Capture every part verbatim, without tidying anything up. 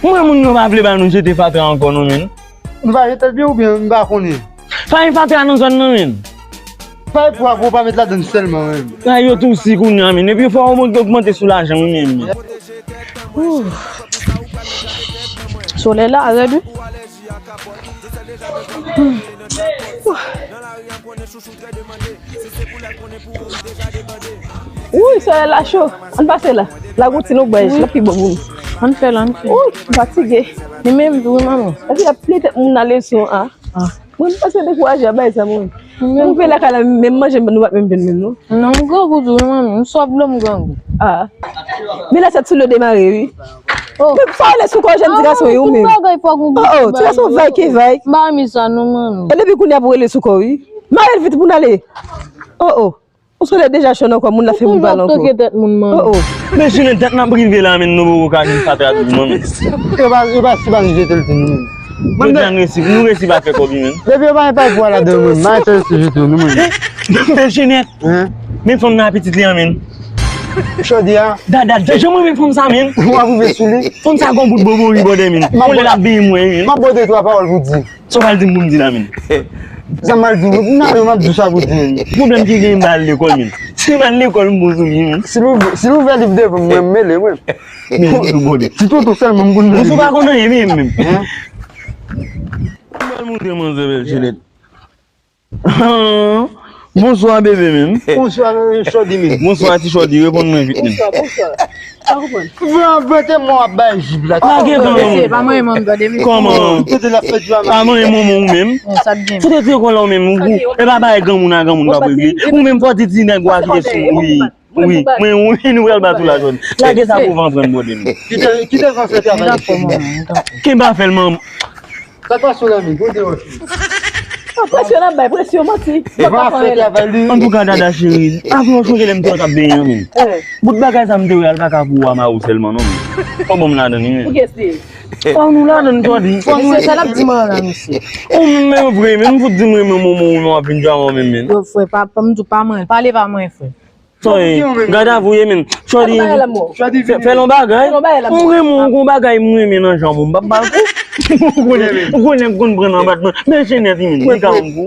M wè moun yo pa vle ba nou jete fatra ankò non, menn. Nou pa jete l byen oubyen m pa konnen? Pa gen fatra nan zòn nan, menn. Pa gen pwa pou w pa met ladann sèlman, menn. Ay, yo tou si kounye a, menn. Epi fò w ogmante sou lajan, wi, menn. Solèy la rèd, wi. Wouy, solèy la cho. Ann pase la. Lagoutine ou bèj, la pi bon pou nou. Ann fè l, ann fè l. Wouy, m fatige. Li menm tou, wi, manman. Epi ap plen tèt moun nan leson a. Mwen, m panse dekouraje a bay sa, mwen. Mwen, mwen lakay la, menm manje, nou pa menm jwenn menm, non. Non, m grangou tou, wi, manmi. M sòt dlo, m grangou. Ah. Men la, sa ti lo demare, wi. Oh. Men fò rele sou kò jèn ti gason yo, menm. Tout bagay fò gon. Oh, oh, ti gason vay ke vay. M pa renmen sa, non, manmi. E depi kounye a pou rele sou kò, wi. Mare l vit pou n ale. Oh, oh. Ou sou lè deja cho nan kò moun la fè moun pale ankò. Ou konn ap toke tèt moun, manmi. Oh, oh. Men si nan tèt n ap rive la, menm nou poko ka gen fatra toujou, manmi. Yo pa, yo pa, si pa nou jete l tou, nou menm. Jodi a nou resi, nou resi pa fè kòb, wi, menm. Depi yo pa gen pay pou al ladan, menm. M a enterese jete w, nou menm. Men Jenèt. Hein? Men fanm nan a pitit li an, menm. Jodi a. Dada, dada, jan mwen renmen fanm sa, menm. Ou ap rive sou li. Fanm sa gon bout bobori bòdè, menm. Yon lè l ap benyen mwen, menm. M ap ba w de twa pawòl pou di. Sa w pral di m pou m di la, menm? Sa m pral di w, m nan yo, m ap di w sa pou di, menm. Pwoblèm ki genyen, m pa al lekòl, menm. Si m al lekòl, m bon sou li, menm. Si l ouvè, si l ouvè liv devan m, mwen, m mele, mwen. Men, ou bòdè. Ti toto sèlman m konn mele. Ou pa konn anyen, menm, menm. Hein? M pral montre manzè bèl chelèt. Bonswa, bebe, menm. Bonswa, Chòdi, menm. Bonswa, ti Chòdi, reponn mwen vit, menm. Bonswa, bonswa. Pa konprann. Vre, vre, te mò ap bay jib la. Lage dan. Mesye, pa manyen manman, tande, mesye. Kòman? Tout la fèt jwa. Pa manyen manman ou menm. Bon, sa t gen. Fout ti kòlè w menm, ou, e pa bay granmoun a granmoun pa pou regle. Ou menm fò ti ti nèg ou a kite sou, wi. Wi, mwen, wi, nou pral bat ou la, Chòdi. Lage sa pou van pran bòdè, menm. Kite, kite van fè travay. Kenbe afè l, manman. Sa k pase w la menm? Kote w? Presyon n ap bay, presyon manti. Antouka, dada cheri, avan w sonje lè m te wè w t ap benyen an, menm. Bout bagay sa m te wè a, l pa ka pou w a mari w sèlman, non, menm. Fò ban m ladann li, menm. Pou kiyès li ye? Fò nou ladann, Chòdi. Mesye, sa l ap di mwen la, mesye. Ou menm vre, menm m fout di m renmen manman w, men w ap vin djòl mwen menm, menm. Yo, frè, pa, pa, m di w pa manyen, pale pa manyen, frè. Chòdi, gad avou ye, menm. Chòdi, fè, fè l yon bagay. M renmen w, gon bagay m renmen nan janm ou, m p ap ba l kou. Ou konnen, ou konnen m konn pran nan batman. Men Jenèt, menm, li ka yon kou.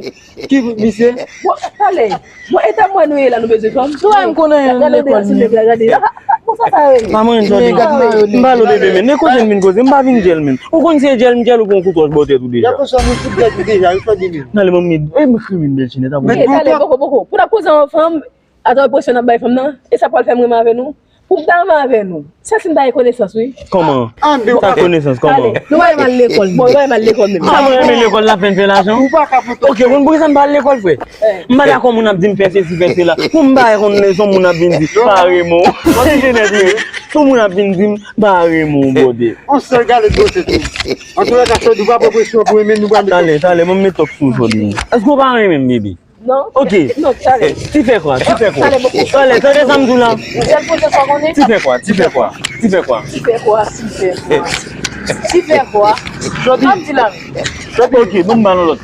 Ki misye? Bon, pale. Bon, eta mwen nou ye la, nou bezwen fanm. Sou a m konnen lekòl, menm. Bon, sa, sa rele. Maman, Chòdi. M pale w bebe, menm. Men kote m vin koze, m pa vin djèl, menm. Ou konn se djèl m djèl ou pran koutwòch bò tèt ou deja. Yap konsa nou fout dèt ou deja, yo fè di menm. Nan le manmi, e m renmen bèl Jenèt, a bon. Talè, poko, poko. Pou n ap koze an fanm, Atò, enpresyon n ap bay fanm nan, e sa pral fè m renmen avè nou? Pou m ta renmen avè nou, sèl si m ta gen konesans, wi. Kòman? Sa konesans, kòman? Nou pa renmen al lekòl, non. Bon, nou pa renmen al lekòl menm. Sa mwen renmen lekòl la fè n fè lajan? Ou pa ka pou tout. Ok, konn poukisa n pa al lekòl, frè? M pa dakò moun ap di m fè sesi, fè sela. Pou m pa konn leson, moun ap vin di, pa renmen w. Mwen ti Jenèt, wi. Pou moun ap vin di m, pa renmen w, bòdè. On sèl gade kote tou. Antouka, Chòdi, ou pa pran presyon pou renmen nou, pa met. Talè, talè, mwen met tòk sou Chòdi. Èske w pa renmen m, bebe? Non. Ok. Non, talè. Ti fè kwa, ti fè kwa. Talè, tande sa m di w la. Sèl pwofesè sa konnen. Ti fè kwa, ti fè kwa, ti fè kwa. Ti fè kwa, ti fè kwa. Ti fè kwa. Jodi. Sa m di la. Ok, bon, m ba nou lòt.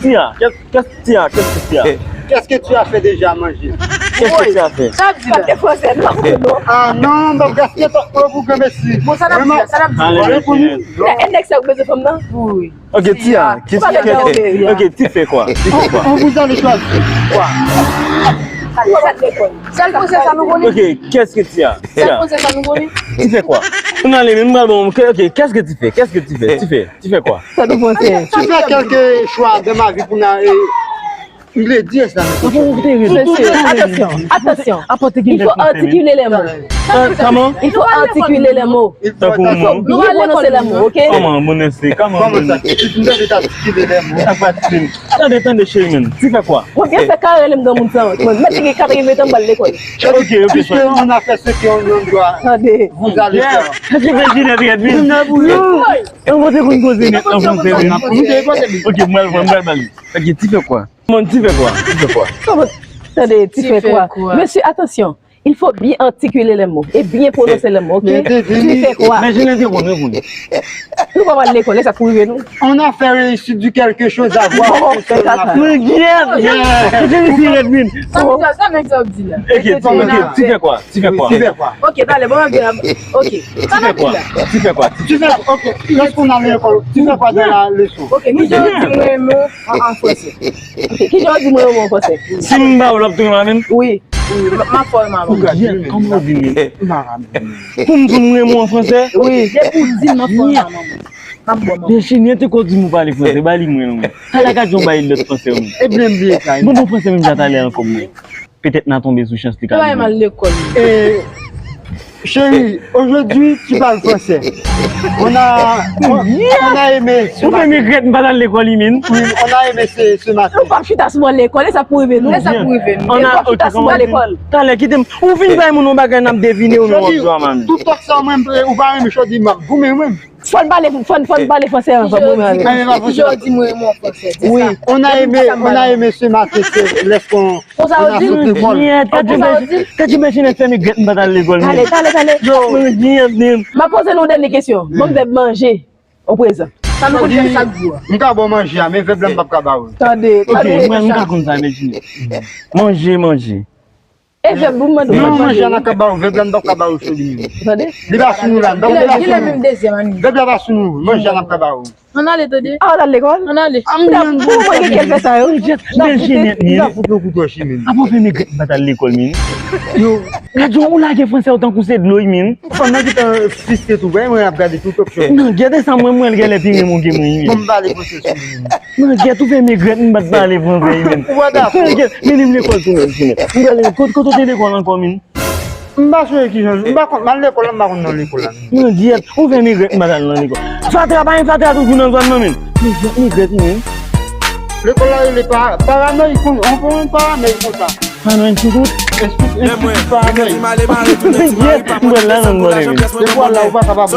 Tia, kès, kès, Tia, kès, Tia. Qu'est-ce que tu as fait déjà à manger? Qu'est-ce que tu as fait? Sa m di la. Sa te fransè, non, non. Ah non, m ap gaspiye tan mwen pou granmesi. Bon, sa n ap di la, sa n ap di. Talè, mesye. Endèks sa ou bezwen fanm nan? Wi. Ok, Tia, ki, ok, ti fè kwa? Ti fè kwa? On vous a le choix. Kwa? Sèl fransè sa nou konnen. Ok, qu'est-ce que Tia? Sèl fransè sa nou konnen. Ti fè kwa? M ale, men m pral bon, ok, ok, qu'est-ce que ti fè? Qu'est-ce que ti fè? Ti fè, ti fè kwa? Sa nou fransè. Tu fais quelques choix dans ma vie pour na, eh, M vle di sa. Mesye, atansyon, atansyon. Il faut articuler les mots. Kòman? Il faut articuler les mots. Il faut bien prononcer les mots, ok? Kòman, bon, mesye, kòman? Kòman sa? Si m tande t artikile les mots. Sa pa ti. Tande, tande, cheri, men. Ti fè kwa? Mwen byen fè kare lè m granmoun sa. Mwen mèt gen katreven tan m pral lekòl. Ok, ok. Puisque on a fait ce qu'on doit, vous allez faire. Sa ki fè Jenèt rèd, wi. Mwen te konn koze nèt an fransè, wi. Ok, mwen, mwen, mwen, mwen. Ok, ti fè kwa? Kòman ti fè kwa? Ti fè kwa? Kòman? Tande, ti fè kwa? Mesye, atansyon. Il faut bien articuler les mots et bien prononcer les mots, ok? Ti fè kwa? Men Jenèt te konn, wi, pou li. Nou pa pral lekòl, e sa k pou rive nou. On a fait réussite du quelque chose à voir. Mwen gen. Mwen gen. Sa nèg sa ap di la? Ok, ti fè kwa? Ti fè kwa? Ti fè kwa? Ok, talè, bon, ok. Sa n ap di la? Ti fè kwa? Ti fè kwa? Ok, lorsqu'on a l'école, tu fais quoi dans la leçon? Ok, ki jan w di mwen renmen w an fransè? Ok, ki jan w di mwen renmen w an fransè? Si m ba w l ap touye m menm? Wi. M ap fè w renmen w. Kòman w di li? Pou m di w m renmen w an fransè? Wi. Depi w di m, m ap fè w renmen w. M ap bon, m ap bon. Virginie, te ko di m ou pale fransè, ba li mwen non. Talè ka di yon bay lòt fransè wi. Ebyen m bliye sa. Bon, bon fransè menm jan talè ankò mwen. Petèt n a tonbe sou chans li ka. Travay mal lekòl. Eh, chérie, aujourd'hui tu parles français. On a, on, on a aimé ce matin. Ou fè m regrèt m pa t al lekòl li menm. Oui, on a aimé ce, ce matin. Ou p ap chita sou ban lekòl, e sa pou rive nou. E sa pou rive nou. E w p ap chita sou ban lekòl. Talè kite m. Ou vin bay moun yon bagay n ap devine ou menm wap jwe a mami. Tout tòk sa mwen ou pa renmen chòdi m ap goumen mwen. Fò n pale, fò n, fò n pale fransè ansanm, mwen menm avè w. Ki jan w di mwen renmen w an fransè? Wi. On a aimé, on a aimé ce matin, c'est lorsqu'on on a sauté l'école. Gad yon bèl jenès fè m regrèt m pa t al lekòl. Talè, talè, talè. Yo. M ap poze nou dènye kesyon. Ban m vèb manje o prezan. Sa nou konn fè chak jou a. M ka ba w manje a, men vèb la m p ap ka ba w. Tande, tande. Ok, mwen m ka konn sa, men manje, manje. E vèb ou mande w. Non, manje a n ap ka ba w, vèb la n p ap ka ba w cho li menm. Tande? Li pa sou nou la, n p ap ka ba w cho li menm. Vèb la pa sou nou, manje a n ap ka ba w. Ann ale, tande. A, w t al lekòl? Ann ale. Pou mwen gen kèl fè sa yo. Bèl jenès, men. N ap fout yon kout wòch li menm. Apa w fè m regrèt m pa t al lekòl, men. Yo. Gad jan ou lage fransè w tankou se dlo, men. Fanm nan gentan fiske tou, wè, mwen ap gade tout opsyon. Non, gade sa, mwen, mwen, l genlè pi renmen w ke mwen, men. Bon, m pale fransè sou li menm. Nan gyèt ou fè m regrèt m pa t pale fransè wi menm. Ou pa dakò. Nan gyèt, mennen m lekòl tou menm, tou menm. M prale, kot, kot ou te lekòl ankò menm? M pa sonje kijan, m pa konn, m al lekòl la, m pa konn nan lekòl la menm. Nan gyèt, ou fè m regrèt m pa t al nan lekòl. Fatra, pa gen fatra toujou nan zòn nan menm. Nan gyèt, m regrèt wi menm. Lekòl la rele pa, paranoy, kon, on, on paranoy konsa. Paranoy sou tout. Espit, espit paranoy. Nan gyèt, m pral la nan mòn menm. Depi w al la, ou pa kapab.